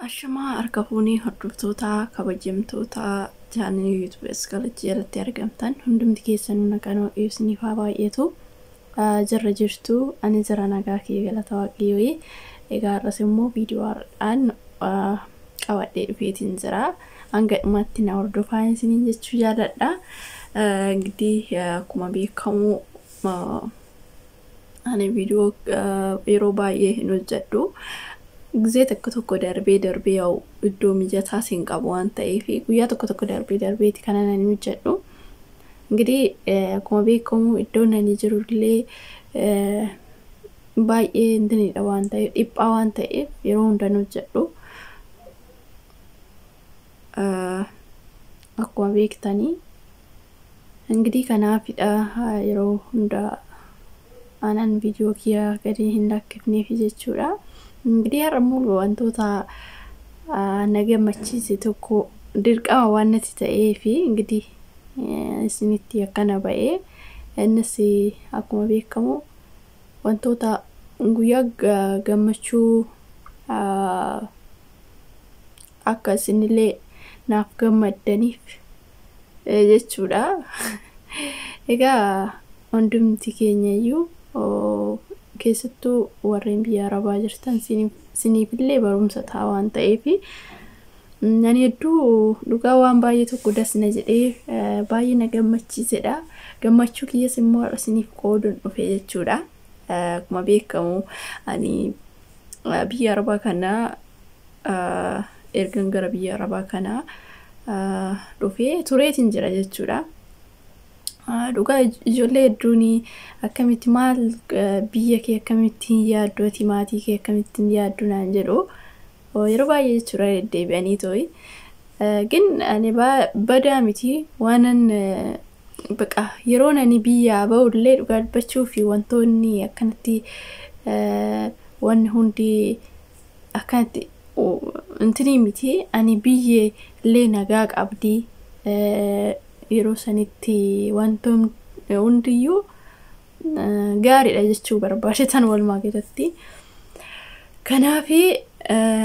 Ashamaa harka fuunee hordoftoota kabajamtoota chaanalii YouTube Eskalachii jalatti argamtan hundumti keessanuu nagaan Waaqayyo isiniif haa baay'atu. Jirra jirtu, ani jira nagaa kiyya galata Waaqayyoo. Egaa har'as immoo viidiyoo har'aan qabadhee dhufeetiin jira. Hanga dhumaatti na hordofaa isiniin jechuu jaaladha. Ingidihi akkuma beekamu ani viidiyoo yeroo baay'ee hin hojjedhu. Gizee tokko tokko darbee darbee yaa'u iddoo mijataas hin qabu waan ta'eef guyyaa tokko tokko darbee darbeeti kana nan hojjedhu. Ingidihi akkuma beekamu iddoon ani jirullee baay'ee intinidha waan ta'eef, dhiphaa waan ta'eef yeroo hunda hin hojjedhu. Akkuma beektanii ingidihi kanaafidha yeroo hunda aanan viidiyoo kiyya gadi hin lakkifneef jechuudha. Ingidihi har'a immoo wantoota na gammachiise tokko dirqama waan natti ta'eef ingidihi isinitti akkana ba'ee, innis akkuma beekamu wantoota guyyaa gammachuu akka isinillee naaf gammaddaniif jechuudha. Egaa hundumti keenya iyyuu keessattuu warreen biyya Arabaa jirtan isiniifillee barumsa ta'a waan ta'eef, ani hedduu dhugaa waan baay'ee tokko dasna jedhee baay'ee na gammachiisedha. Gammachuu kiyyas immoo har'a isiniif qooduun dhufe jechuudha. Akkuma beekamu ani biyya Arabaa kana ergan gara biyya Arabaa kanaa dhufee tureetiin jira jechuudha. Dhugaa ijoollee hedduun akkamitti maal biyya kee akkamittiin yaaddu, ati maatii kee akkamittiin yaaddu naan jedhu yeroo baay'ee jechuudha deddeebi'anii too'i. Gin ani badaa miti, waanan baqa yeroon ani biyyaa ba'ullee dhugaa dubbachuu fi wantoonni akkanatti wanni hundi akkanatti intinii miti, ani biyye illee nagaa qabdi, yeroo sanitti wantoonni hundiyyuu gaariidha jechuu barbaadetan walumaa galatti. Kanaaf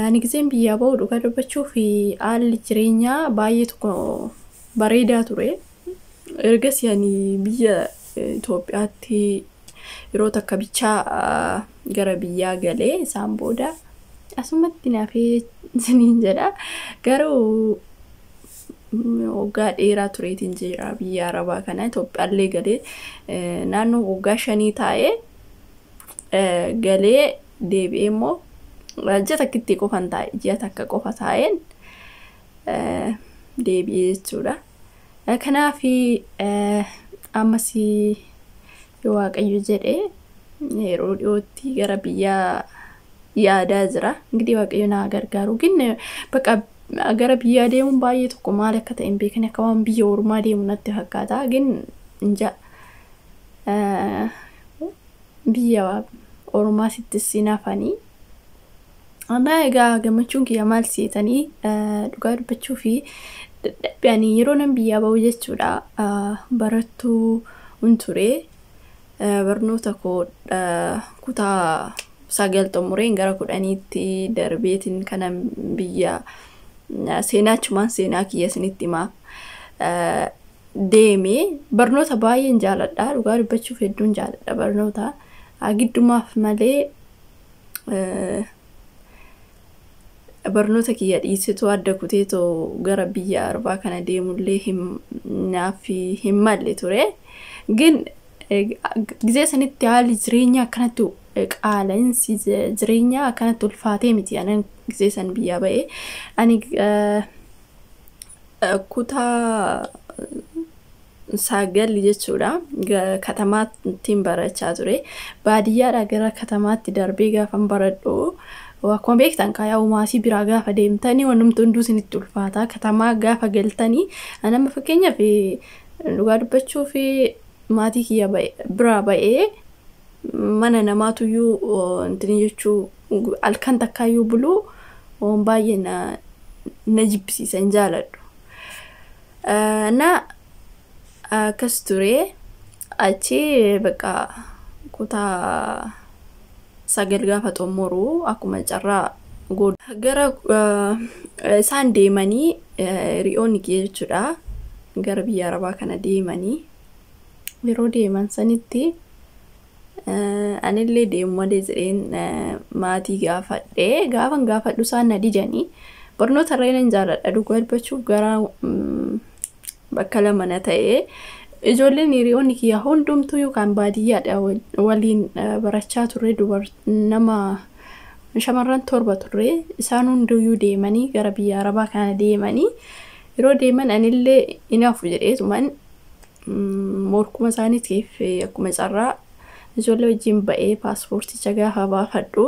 ani gizeen biyyaa ba'u dhugaa dubbachuu fi haalli jireenyaa baay'ee tokko bareedaa ture. Ergasii ani biyya Itoophiyaatti yeroo takka bichaa gara biyyaa galee isaan booda asumatti naafee isiniin jedha. Garuu waggaa dheeraa tureetiin jira biyya Arabaa kana. Itoophiyaallee galee naannoo waggaa 5 taa'ee galee deebi'ee immoo ji'a takkitti qofan taa'e, ji'a takka qofa taa'een deebi'ee jechuudha. Kanaaf ammas yoo Waaqayyo jedhee yeroo dhiyootti gara biyyaa yaadaa jira. Ingidihi Waaqayyo naa gargaaru. Gin baqa gara biyyaa deemuun baay'ee tokko maal akka ta'e hin beekan, akka waan biyya ormaa deemu natti fakkaata. Gin inja biyya ormaa sittis hin hafanii. Anaa egaa gammachuun kiyya maal seetanii, dhugaa dubbachuu fi dadhabbii ani yeroo nan biyyaa ba'u jechuudha barattuu hin ture. Barnoota koo kutaa 9 xumureen gara 10tti darbeetiin kanan biyya seenaa achumaan seenaa kiyya isinitti himaa deeme. Barnoota baay'een jaaladha, dhugaa dubbachuuf hedduun jaaladha barnoota, giddumaaf malee barnoota kiyya dhiisetoo adda kuteetoo gara biyya Arabaa kana deemullee naaf hin malle ture. Gin gizee sanitti haalli jireenyaa akkanatti qaala'insi jireenyaa akkanatti ulfaatee miti anan gizee san biyyaa ba'e. Ani kutaa 9 jechuudha katamaattiin barachaa ture. Baadiyyaadhaa gara katamaatti darbee gaafan baradhu, akkuma beektan kaayaa maasii biraa gaafa deemtanii wanumti hunduu isinitti ulfaata. Katamaa gaafa galtanii nama fakkeenyaaf dhugaa dubbachuu fi maatii kiyya biraa ba'ee mana namaatuyyuu intini jechuu halkan takkaayyuu buluu baay'ee na jibbisiisa, hin jaaladhu. Na akkas ture, achi bakka kutaa 9 gaafa xumuru akkuma carraa Gara isaan deemanii hiriyoonni kiyya jechuudha. Gara biyya Arabaa kana deemanii yeroo deeman sanitti anillee deemu malee jedheen maatii gaafadhee gaafan gaafadhu isaan na didanii barnoota irra nan jaalladha dhugaa dubbachuuf gara bakka lama na ta'ee ijoolleen hiriyoonni kiyya hundumtuu yookaan baadiyyaadha waliin barachaa turre nama shamarran 7 turre isaan hunduyyuu deemanii gara biyya Arabaa kana deemanii yeroo deeman anillee inaafu jedheetuman morkuma isaaniitiif akkuma carraa ijoollee wajjin ba'ee paaspoorticha gaafa baafadhu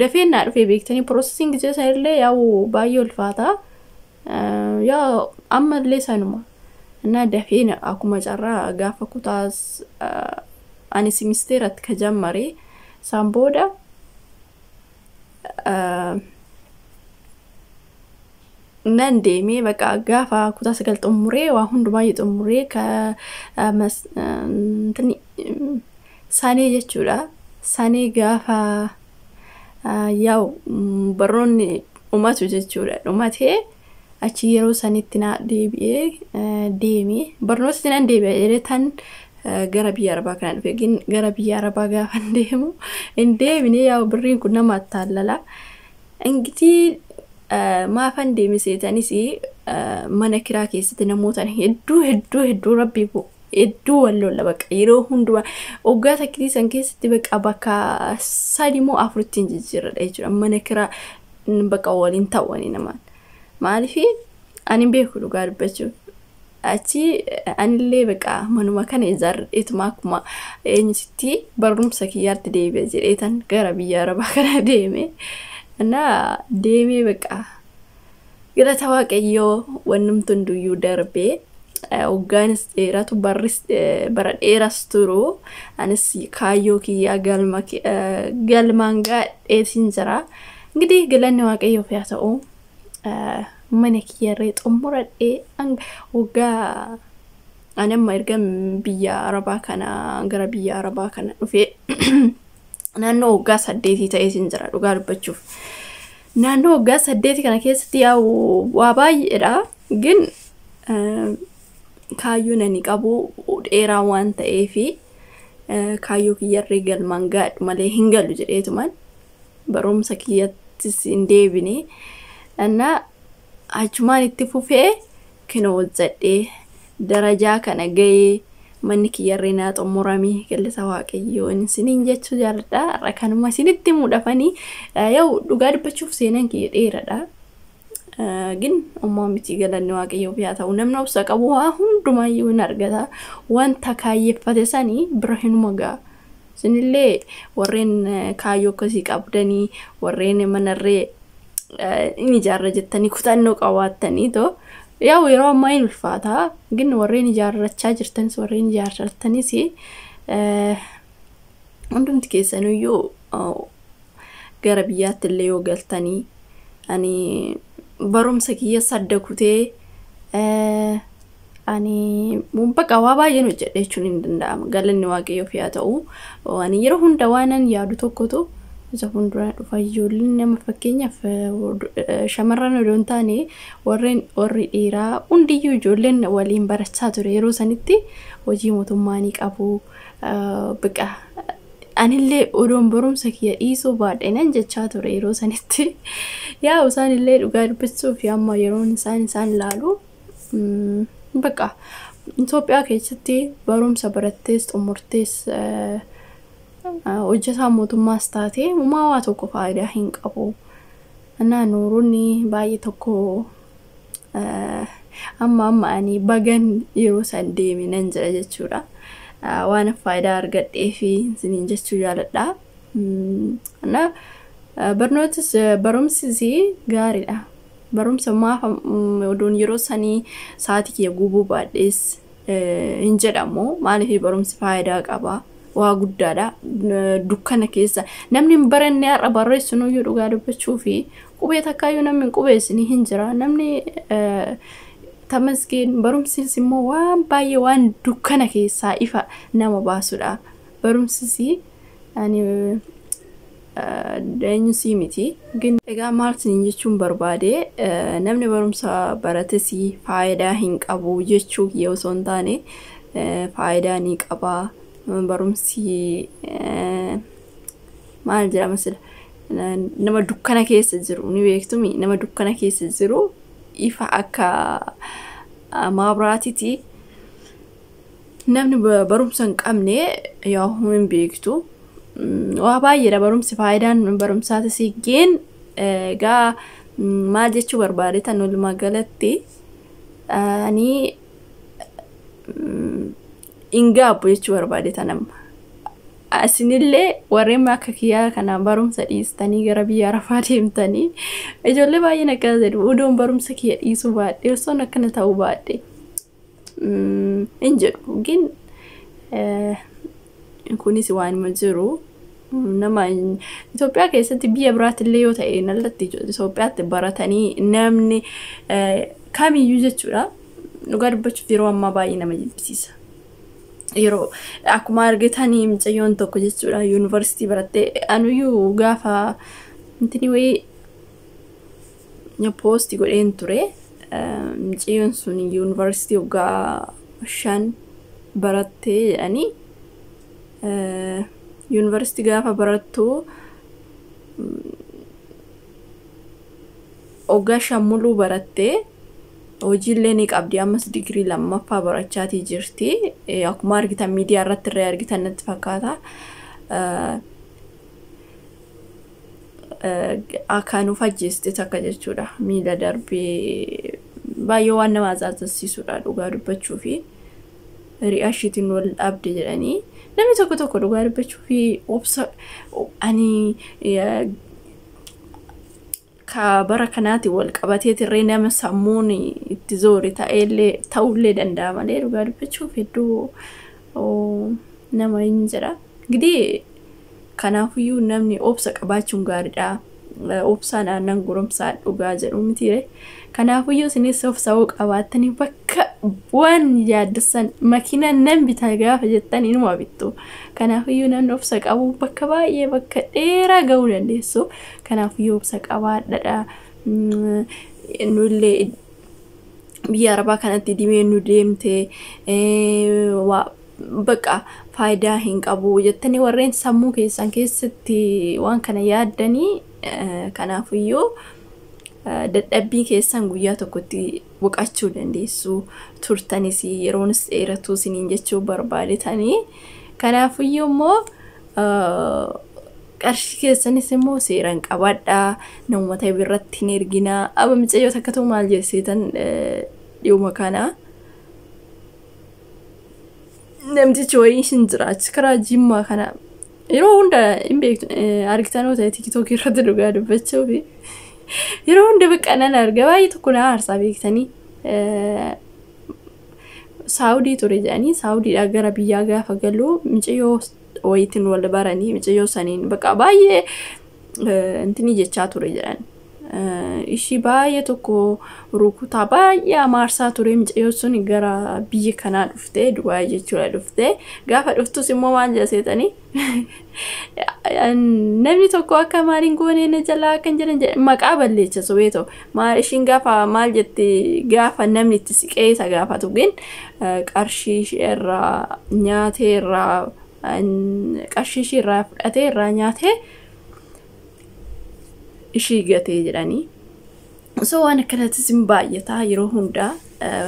dafee naa dhufee beektanii piroosesiin gisee sanillee yaa'u baay'ee ulfaata yaa ammallee sanuma እና dafee akkuma carraa gaafa kutaas ani simisteeratti ka jammare isaan booda nan deemee bakka gaafa kutaa 9 xumuree waa hundumaayyuu xumuree ka sanee jechuudha. Sanee gaafa yaa'u barnoonni dhumatu jechuudha. Dhumatee achi yeroo sanitti na deebi'ee deemee barnootatti nan deebi'a jedhee tan gara biyya Arabaa kana dhufe. Gara biyya Arabaa gaafa deemu hin deemine yaa'u birriin kun nama attaallala. Ingitii maafan deeme seetanis mana kiraa keessatti namoota hedduu hedduu hedduu rabbii hedduu wal lolla bakka yeroo hundumaa waggaa takkitii san keessatti bakka bakka 3 moo 4 hin jijjiirradha jechuudha. Mana kiraa bakka waliin ta'anii namaan. Maaliif ani beeku dhugaa dubbachuuf achi anillee bakka manuma kana ijaarradheetuma akkuma eenyutti barumsa kiyyaatti deebi'a jedheetan gara biyya Arabaa kana deeme. እና deemee bakka galata Waaqayyoo wannumti hunduyyuu darbee hoggaanis dheeratu barris bara dheeras turu anis kaayyoo kiyyaa galmaan gaadheetiin jira. እንግዲህ galanni Waaqayyoof haa ta'u mana kiyyarree xumuradhee waggaa ani amma erga biyya Arabaa kana gara biyya Arabaa kana dhufee naannoo waggaa 8 ta'eetiin jira dhugaa dubbachuuf. Naannoo waggaa 8 kana keessatti yaa'u waa baay'eedha. Gin kaayyoon ani qabu dheeraa waan ta'eefi kaayyoo kiyyarree galmaan gaadhu malee hin galu jedheetuman barumsa kiyyattis hin deebine. Innaa achumaan itti fufee kinoo hojjedhee darajaa kana gahee manni kiyyarree naa xumuramee galata Waaqayyoo isiniin jechuu jaalladha. Har'a kanuma isinitti himuudhaafanii yaa'u dhugaa dubbachuuf seenaan kiyya dheeraadha. Gin ammoo miti galanni Waaqayyoof haa ta'u namni obsa qabu waa hundumaayyuu hin argata. Wanta kaayyeeffate sanii bira hinuma ga'a. Isinillee warreen kaayyoo akkasii qabdanii warreen manarree hin ijaarra jettanii kutannoo qabaattanii too yaa'u yeroo ammaa hin ulfaata. Gin warreen ijaarrachaa jirtanis warreen ijaarrattanis hundumti keessanuyyuu gara biyyaatti illee yoo galtanii ani barumsa kiyya sadda kutee ani bakka waa baay'een hojjedhe jechuun hin danda'ama. Galanni Waaqayyoof haa ta'u ani yeroo hunda waanan yaadu tokkotu isa fuuldura dhufa. Ijoolleen nama fakkeenyaaf shamarran odoo hin taane warreen warri dhiiraa hundiyyuu ijoolleen waliin barachaa ture yeroo sanitti hojii mootummaa ni qabu. Bakka anillee odoon barumsa kiyya dhiisuu baadhe nan jechaa ture yeroo sanitti. Yaa'u isaanillee dhugaa dubbachuuf amma yeroon isaan ilaalu bakka Itoophiyaa keessatti barumsa barattees xumurtees hojjetaa mootummaas taate uumaa waa tokko faayidaa hin qabu. Innaa nuuronni baay'ee tokko amma amma ani bagan yeroo san deeme nan jira jechuudha. Waan faayidaa argadhee fi isiniin jechuu jaaladha. Innaa barnootis barumsis gaariidha. Barumsa maaf odoon yeroo sanii sa'aatii kiyya gubuu baadhees hin jedhamu. Maaliif barumsi faayidaa qaba. Waa guddaadha. Dukkana keessa namni hin baranne har'a barreessunuyyuu dhugaa dubbachuu fi qubee takkaayyuu namni hin qubeessine hin jira. Namni tamasgeen barumsis immoo waan baay'ee waan dukkana keessaa ifa nama baasudha. Barumsis ani Eenyusii miti. Egaa maal isiniin jechuun barbaade, namni barumsa barates faayidaa hin qabu jechuu kiyya osoo hin taane, faayidaa ni qaba. Barumsi maal jedhama sila, nama dukkana keessa jiru ni beektumi, nama dukkana keessa jiru ifa akka maabiraatiiti. Namni barumsa hin qabne yaa hin beektu. Waa baay'eedha barumsi, faayidaan barumsaatis geen. Egaa maal jechuu barbaade tan, walumaa galatti ani hin gaabbu jechuu barbaade tan amma. Isinillee warreen akka kiyyaa kana barumsa dhiistanii gara biyya Arafaa deemtanii, ijoollee baay'een akkana jedhu, odoon barumsa kiyya dhiisuu baadhe, osoon akkana ta'uu baadhe hin jedhu. Gin kunis waanuma jiru. Nama Itoophiyaa keessatti, biyya biraatti yoo ta'e nallatti, Itoophiyaatti baratanii namni kamiyyuu jechuudha. Dhugaa dubbachuuf yeroo ammaa baay'ee nama jibbisiisa. Yeroo akkuma argitanii mucayyoon tokko jechuudha yuunivarsiitii barattee, anuyyuu gaafa intini wayii post godheen ture. Mucayyoon sun yuunivarsiitii waggaa 5 barattee jedhanii, yuunivarsiitii gaafa barattu waggaa 5 muluu barattee, hojiillee ni qabdi, ammas digirii lammaffaa barachaatii jirti. Akkuma argitan miidiyaa irratti illee argitan natti fakkaata. Akka nuuf ajjeeste takka jechuudha. Miila darbee baay'ee waan nama azaazasiisudha dhugaa dubbachuu fi hiriyaa ishiitiin wal dhabde jedhanii. Namni tokko tokko dhugaa dubbachuu fi obsa ani ka bara kanaati wal qabateetirree nama sammuun itti zoore ta'ellee ta'ullee danda'a malee, dhugaa dubbachuuf hedduu nama hin jedha. Gidii kanaafiyyuu namni obsa qabaachuun gaariidha. Obsaan aannan goromsaa dhugaa jedhu mitiire. Kanaafiyyuu isinis obsa hoo qabaattanii bakka waan yaaddessan, makiina nan bita gaafa jettan inuma bittu. Kanaafiyyuu namni obsa qabu bakka baay'ee, bakka dheeraa gahuu dandeessu. Kanaafiyyuu obsa qabaadhadha. Nullee biyya Arabaa kanatti dimee nu deemte bakka faayidaa hin qabu jettanii warreen sammuu keessan keessatti waan kana yaaddanii, kanaafiyyuu dadhabbii keessan guyyaa tokkotti boqachuu dandeessu, turtanis yeroonis dheeratu isiniin jechuu barbaadetanii. Kanaafiyyuu immoo qarshii keessanis immoo seeraan qabadhaa, namoota biratti hin erginaa. Aba mucayyoo takkatu maal jetteetan dhiyuma kana, namtichi wayii hin jiraachi karaa Jimmaa kana, yeroo hunda hin beektu, argitanoo ta'e TikTokii irratti, dhugaa dubbachuu fi yeroo hunda bakka nan arga, baay'ee tokko na aarsaa beektanii. Saawudii ture jedhanii, Saawudiidhaa gara biyyaa gaafa galu mucayyoo wayiitiin wal baranii, mucayyoo saniin bakka baay'ee intini jechaa ture jedhan. Ishii baay'ee tokko rukutaa, baay'ee amaarsaa ture. Mucayyoo sun gara biyya kanaa dhuftee, Dubaay jechuudha dhuftee, gaafa dhuftus immoo maal jedha, namni tokko akka maaliin goonee na jalaa akkan jedhan maqaa balleessa sobee ta'u maal, ishiin gaafa maal jetti, gaafa namni itti siqee isa gaafatu gin qarshii ishee irraa nyaatee, irraa qarshii ishee irraa fudhatee, irraa nyaatee ishii gatee jedhanii. So waan akkanattis hin baay'ata yeroo hundaa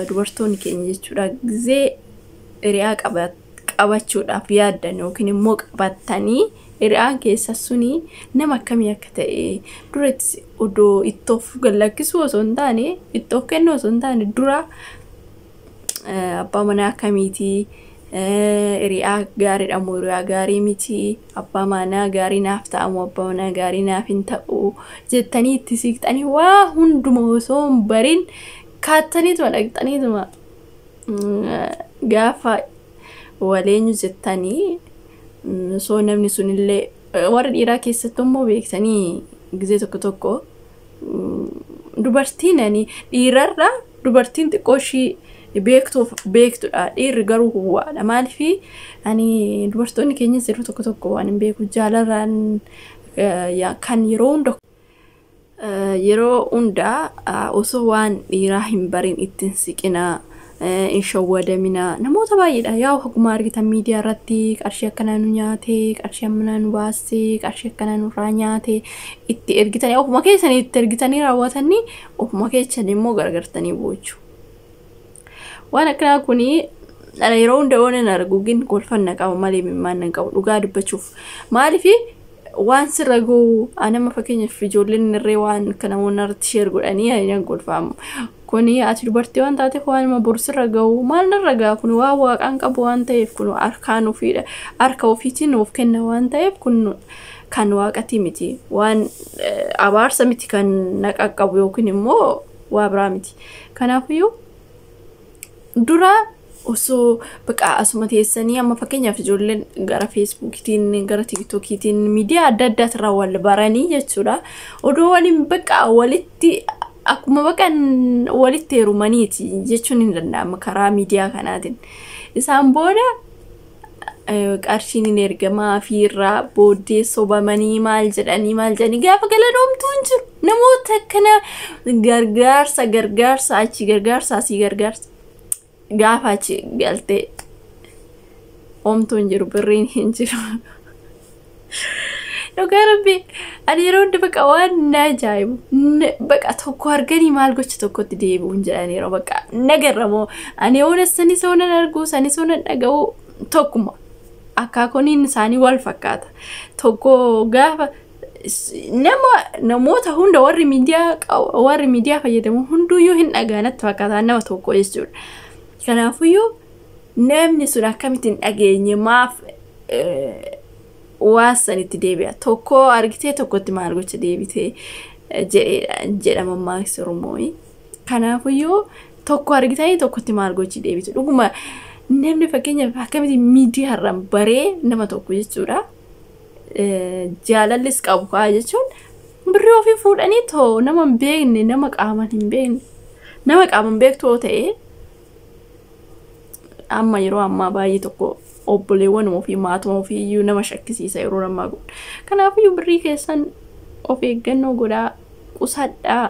dubartoonni keenya jechuudha, gizee hiriyaa qabachuudhaaf yaaddan yookiin immoo qabattanii, hiriyaan keessa suni nama akkamii akka ta'e duratti odoo ittoof gallakkisuu osoo hin taane, ittoof kennuu osoo hin taane, dura abbaa manaa akkamiitii, hiriyaa gaariidha moo hiriyaa gaarii miti, abbaa manaa gaarii naaf ta'a moo abbaa manaa gaarii naaf hin ta'u jettanii itti siqxanii, waa hunduma osoo hin barin kaattaniituma dhaqxaniituma gaafa waleenyu jettanii, osoo namni sunillee, warra dhiiraa keessattuu immoo beektanii, gizee tokko tokko dubartiin, ani dhiirarra dubartiin xiqqoo ishii beektuuf beektudha, dhiirri garuu huwwaadha. Maaliif, ani dubartoonni keenyas yeroo tokko tokko waan hin beeku jaalarraan Kan yeroo hunda yeroo hundaa osoo waan dhiiraa hin barin ittiin siqinaa, hin shawwadaminaa. Namoota baay'eedha yaa, akkuma argitan miidiyaa irratti qarshii akkanaa nu nyaate, qarshii ammanaa nu baasee, qarshii akkanaa nurraa nyaate. Itti ergitanii, ofuma keessanii itti ergitanii raawwatanii, ofuma keessan immoo gargartanii boochu. Waan akkanaa kuni yeroo hunda oonan argu gin kolfanna qaba malee mimmaan nan qabu, dhugaa dubbachuuf. Maaliif waan sirra ga'u anama fakkeenyaaf ijoolleen irree waan akka namoonni irratti share godhanii ani kolfaamu. Kuni ati dubartii waan taateef waan boru sirra ga'u maal narra ga'a? Kun waan waaqaan qabu waan ta'eef, kun harkaan ofiidha, harka ofiitiin of kenna waan ta'eef, kun kan waaqatii miti, waan abaarsa miti kan na qaqqabu yookiin immoo waa biraa miti. Kanaafiyyuu dura osoo baqa asuma teessanii, amma fakkeenyaaf ijoolleen gara Feesbuukiitiin, gara Tiktookiitiin, miidiyaa adda addaatirraa wal baranii jechuudha. Odoo waliin baqa walitti akkuma baqa walitti heerumaniiti jechuun hin danda'ama karaa miidiyaa kanaatiin. Isaan booda qarshiin hin ergamaa fi irraa booddee sobamanii maal jedhanii maal jedhanii gaafa galanoomtuu hin jiru. Namoota akkana gargaarsa gargaarsa achi gargaarsa asii gargaarsa, gaafa achi galtee homtuu hin jiru, birriin hin jiru. Dhugaa Rabbi, ani yeroo hunda baqa waan na ajaa'ibu baqa tokko arganii maal gocha tokkotti deebi'uun jedhan yeroo baqa nagarramoo ani yoona sanis oonan argu sanis oonan dhaga'u tokkuma, akaakoniin isaanii wal fakkaata. Tokko gaafa nama namoota hunda warri miidiyaa fayyadamu hunduyyuu hin dhaga'anatti fakkaata nama tokko jechuudha. Kanaafuyyuu namni sun akkamitti hin dhageenye, maaf waan sanitti deebi'a? Tokko argitee tokkotti maal gocha deebitee jedhama maaks Oromoo. Kanaafuyyuu tokko argitanii tokkotti maal gochi deebitu? Dhuguma namni fakkeenyaaf akkamitti miidiyaarraan baree nama tokko jechuudha. Jaalallis qabu kaa jechuun birrii ofii fuudhanii too nama hin beekne, nama qaamaan hin beekne, nama qaamaan beektu yoo ta'e, amma yeroo ammaa baay'ee tokko obboleewwan ofii, maatuma ofii iyyuu nama shakkisiisa yeroo ammaa kun. Kanaafiyyuu birrii keessan of eeggannoo godhaa, qusadhaa,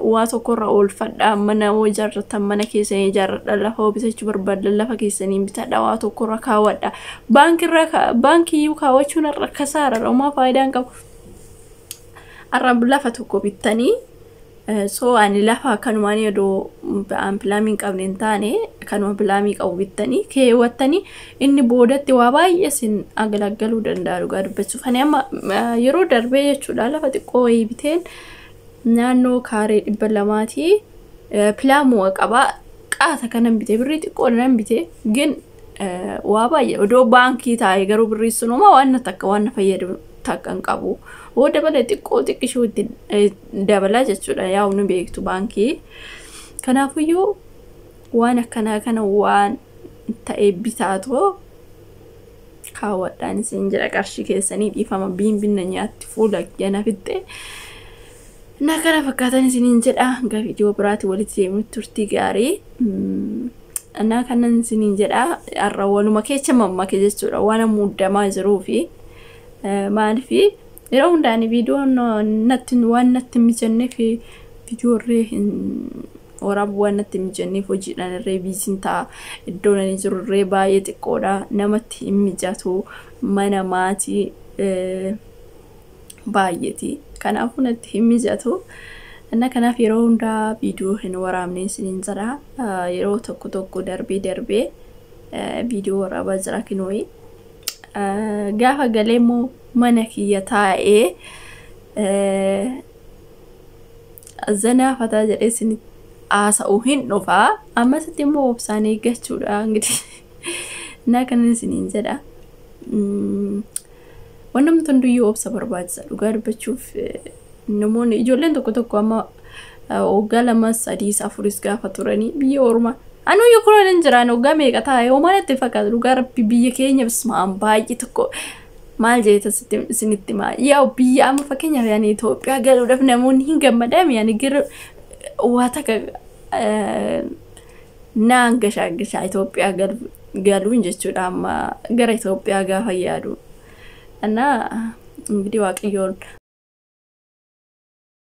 waa tokkorra oolfadhaa. Mana yoo ijaarratan mana keessanii ijaarradhaa, lafa yoo bitachuu barbaadan lafa keessanii bitadhaa, waa tokkorra kaawwadhaa. Baankiirra baankiyyuu kaawwachuun har'a kasaara, homaa faayidaa hin qabu. Har'a lafa tokko bittanii, so ani lafa kanumaan odoo an pilaamii hin qabne hin taane, kanuma pilaamii qabu bittanii keewwattanii inni boodatti waa baay'ee isin agalaggaluu danda'a, dhugaa dubbachuuf. Ani amma yeroo darbee jechuudha lafa xiqqoo wayii biteen, naannoo kaaree 200ti, pilaamuma qabaa, qaata kanan bite, birrii xiqqoo nan bite gin waa baay'ee odoo baankii taa'ee garuu birrii sunuma waan takka waan na fayyadu takka hin qabu. Hoo dabale xiqqoo xiqqishuu itti dabala jechuudha, yaa nu beektu baankii. Kanaafuyyuu waan akkanaa kana waan ta'e bitaatoo kaawwadhaan isin jedha qarshii keessanii. Dhiifama, biimbinna nyaatti fuula yana fixxe. Na kana fakkaatan isiniin jedha, hanga viidiyoo biraatti walitti deemnu turtii gaarii. Na kanan isiniin jedha, har'a waluma keessa mammake jechuudha waan muddamaa jiruu fi maaliif yeroo hundaan viidiyoon natti waan natti hin mijanneef, viidiyoo irree hin waraabuu waan natti hin mijanneef, hojiidhaan irree busyn ta'a, iddoon ani jiru irree baay'ee xiqqoodha, namatti hin mijatu, mana maatii baay'eeti, kanaafuu natti hin mijatu. Inna kanaaf yeroo hundaa viidiyoo hin waraabne isiniin jedha. Yeroo tokko tokko darbee darbee viidiyoo waraabaa jira kinooyi. Gaafa galee immoo mana kiyya taa'ee zanaa fataa jedhee isin haasa'u hin dhufaa. Ammasitti immoo obsaan eeggachuudha ingidihi. Innaa kanan isiniin jedha. Wanti hunduyyuu obsa barbaachisa, dhugaa dubbachuuf. Namoonni ijoolleen tokko tokko amma waggaa 2, 3, 4s gaafa turanii biyya ormaa. Anuyyuu kunoo hin jiraan waggaa meeqa taa'e, homaa natti fakkaata, dhugaa Rabbi. Biyya keenya bismaan baay'ee tokko maal jeeta isinitti maa, yaa biyya amma fakkeenyaaf yaani Itoophiyaa galuudhaaf namoonni hin gammadame, yaani gara waa takka naan gashaa gashaa Itoophiyaa galuun jechuudha amma gara Itoophiyaa gaafa yaadu. Annaa Ingidihi Waaqayyoon